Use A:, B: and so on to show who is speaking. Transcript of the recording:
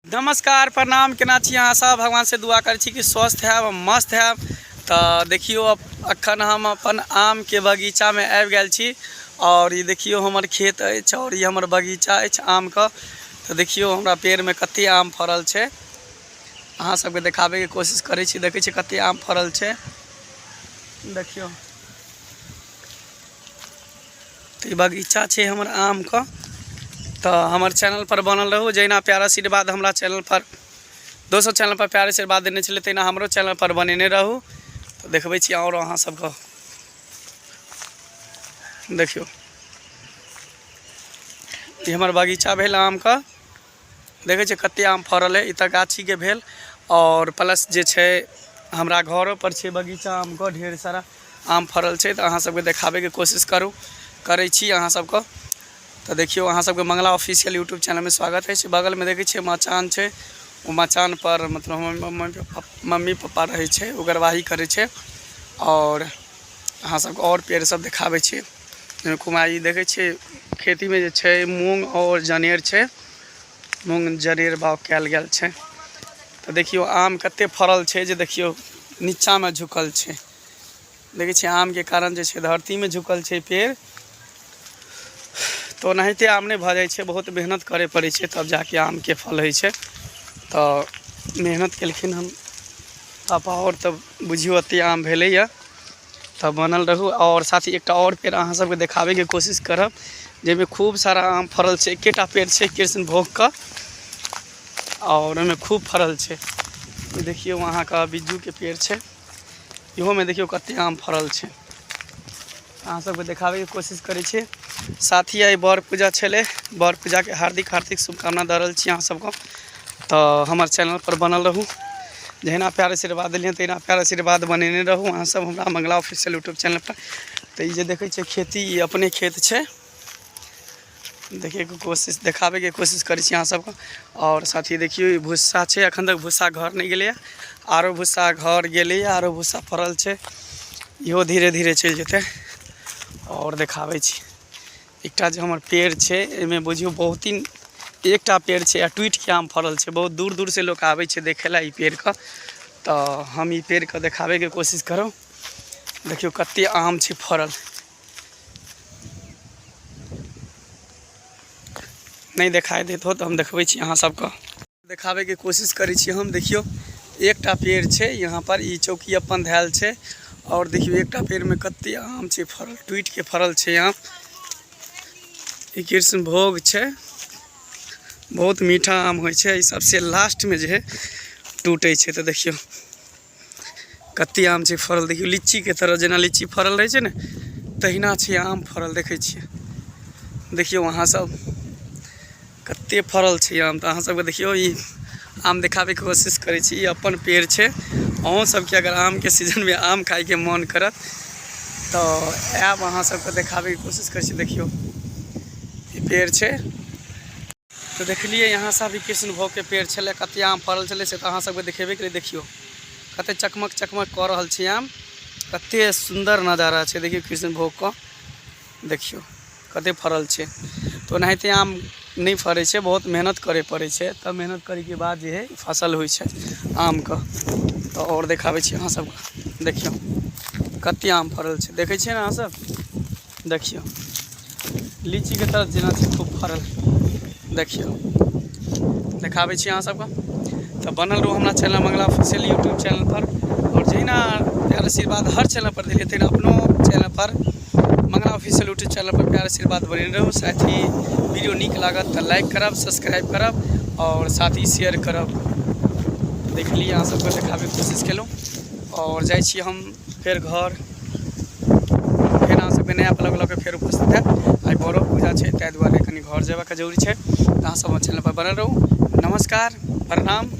A: नमस्कार प्रणाम, केना छी अहाँ सब? भगवान से दुआ करै छी कि स्वस्थ हैब, मस्त हैब। तऽ देखियौ, अखन हम अपन आमके बगीचामे आबि गेल छी आओर ई देखियौ हमर खेत अछि आओर ई हमर बगीचा अछि आमके। तऽ देखियौ हमरा पेड़मे कते आम फड़ल छै, अहाँ सबके देखाबैके कोशिश करै छी। देखै छी कते आम फड़ल छै, देखियौ। तऽ ई बगीचा छै हमर आमके। तऽ हमर चैनलपर बनल रहू। जहिना प्यार आशीर्वाद हमरा चैनलपर, दोसर चैनलपर प्यार आशीर्वाद देने छलै, तहिना हमरो चैनलपर बनेने रहू। तऽ देखबै छी आओर अहाँ सबके। देखियौ, ई हमर बगीचा भेल आमके। देखै छियै कते आम फड़ल हइ। ई तऽ गाछीके भेल आओर प्लस जे छै हमरा घरो पर छै बगीचा आमके, ढेर सारा आम फड़ल छै। तऽ अहाँ सबके देखाबैके कोशिश करै छी अहाँ सबके। तऽ देखियौ, अहाँ सबके मंगला ऑफिशियल यूट्यूब चैनलमे स्वागत अछि। बगलमे देखै छियै मचान छै, ओ मचान पर मतलब हमर मम्मी पप्पा रहै छै, ओगरवाही करै छै। आओर अहाँ सबके आओर पेड़ सब देखाबै छी। कुमारी देखै छियै, खेतीमे जे छै मूँग आओर जनेर छै, मूँग जनेर बाग कयल गेल छै। तऽ देखियौ आम कते फड़ल छै जे देखियौ नीचाँमे झुकल छै। देखै छियै, आमके कारण जे छै धरतीमे झुकल छै पेड़। तऽ ओनाहिते आम नहि भऽ जाइ छै, बहुत मेहनत करय पड़ै छै तब जाके आमके फल होइ छै। तऽ मेहनत केलखिन हन पापा आओर तब बुझियौ एते आम भेलैया। तऽ बनल रहू। आओर साथ ही एकटा आओर पेड़ अहाँ सबके देखाबैके कोशिश करब जाहिमे खूब सारा आम फड़ल छै। एकेटा पेड़ छै कृष्णभोगके आओर ओहिमे खूब फड़ल छै। देखियौ, अहाँके बिज्जूके पेड़ छै, इहोमे देखियौ कते आम फड़ल छै। अहाँ सबके देखाबैके कोशिश करै छी। साथ ही आइ बड़ पूजा छलै, बड़ पूजाके हार्दिक हार्दिक शुभकामना दऽ रहल छी अहाँ सबके। तऽ हमर चैनल पर बनल रहू। जहिना प्यार आशीर्वाद देलियै तहिना प्यार आशीर्वाद बनेने रहू अहाँ सब हमरा मंगला ऑफिशियल यूट्यूब चैनल पर। तऽ ई जे देखै छियै खेती, ई अपने खेत छै। देखैके कोशिश, देखाबैके कोशिश करै छी अहाँ सबके। आओर साथ ही देखियौ, ई भुस्सा छै, एखन तक भुस्सा घर नहि गेलैया, आरो भुस्सा घर गेलैया, आरो भुस्सा फड़ल छै, इहो धीरे धीरे चलि जेतै। आओर देखाबै छी एकटा जे हमर पेड़ छै, एहिमे बुझियौ बहुत दिन एकटा पेड़ छै आ टूटिके आम फड़ल छै। बहुत दूर दूरसँ लोक आबै छै देखै लए ई पेड़के। तऽ हम ई पेड़के देखाबैके कोशिश करब। देखियौ कते आम छै फड़ल। नहि देखाइ देत हो तऽ हम देखबै छी अहाँ सबके, देखाबैके कोशिश करै छी हम। देखियौ, एकटा पेड़ छै यहाँ पर, ई चौकी अपन धयल छै। आओर देखियौ, एकटा पेड़मे कते आम छै फड़ल, टूटिके फड़ल छै आम। ई कृष्णभोग छै, बहुत मीठा आम होइ छै। ई सबसे लास्टमे जे है टूटै छै। तऽ देखियौ कते आम छै फड़ल। देखियौ, लीचीके तरह जेना लीची फड़ल रहै छै ने, तहिना छै आम फड़ल। देखै छियै, देखियौ अहाँ सब कते फड़ल छै आम। तऽ अहाँ सबके देखियौ ई आम देखाबैके कोशिश करै छी। ई अपन पेड़ छै। अहूँ सबके अगर आमके सीजनमे आम खाइके मोन करत तऽ आयब, अहाँ सबके देखाबैके कोशिश करै छी। देखियौ, ई पेड़ छै। तऽ देखलियै यहाँ सब ई कृष्णभोगके पेड़ छलै, कते आम फड़ल छलै से तऽ अहाँ सबके देखेबे केलियै। देखियौ कते चकमक चकमक कऽ रहल छै आम, कते सुन्दर नजारा छै। देखियौ कृष्णभोगके, देखियौ कते फड़ल छै। तऽ ओनाहिते आम नहि फड़ै छै, बहुत मेहनत करय पड़ै छै। तब मेहनत करैके बाद जे हइ फसल होइ छै आमके। तऽ आओर देखाबै छी अहाँ सबके। देखियौ कते आम फड़ल छै, देखै छियै ने अहाँ सब? देखियौ, लीचीके तरह जेना छै खूब फड़ल। देखियौ, देखाबै छी अहाँ सबके। तऽ बनल रहू हमरा channel Mangala official YouTube channel पर। आओर जहिना प्यार आशीर्वाद हर चैनल पर देलियै, तहिना अपनो चैनल पर मंगला ऑफिशियल यूट्यूब चैनल पर प्यार आशीर्वाद बनेने रहू। साथ ही वीडियो नीक लागत तऽ लाइक करब, सब्सक्राइब करब आओर साथ ही शेयर करब। देखलियै, अहाँ सबके देखाबैके कोशिश केलहुँ। आओर जाइ छी हम फेर घर, फेर अहाँ सबके नया ब्लॉग लऽ कऽ फेर उपस्थित हैब। आइ बड़ो पूजा छै, ताहि दुआरे कनि घर जेबाक जरूरी छै। तऽ अहाँ सब हमर चैनल पर बनल रहू। नमस्कार, प्रणाम।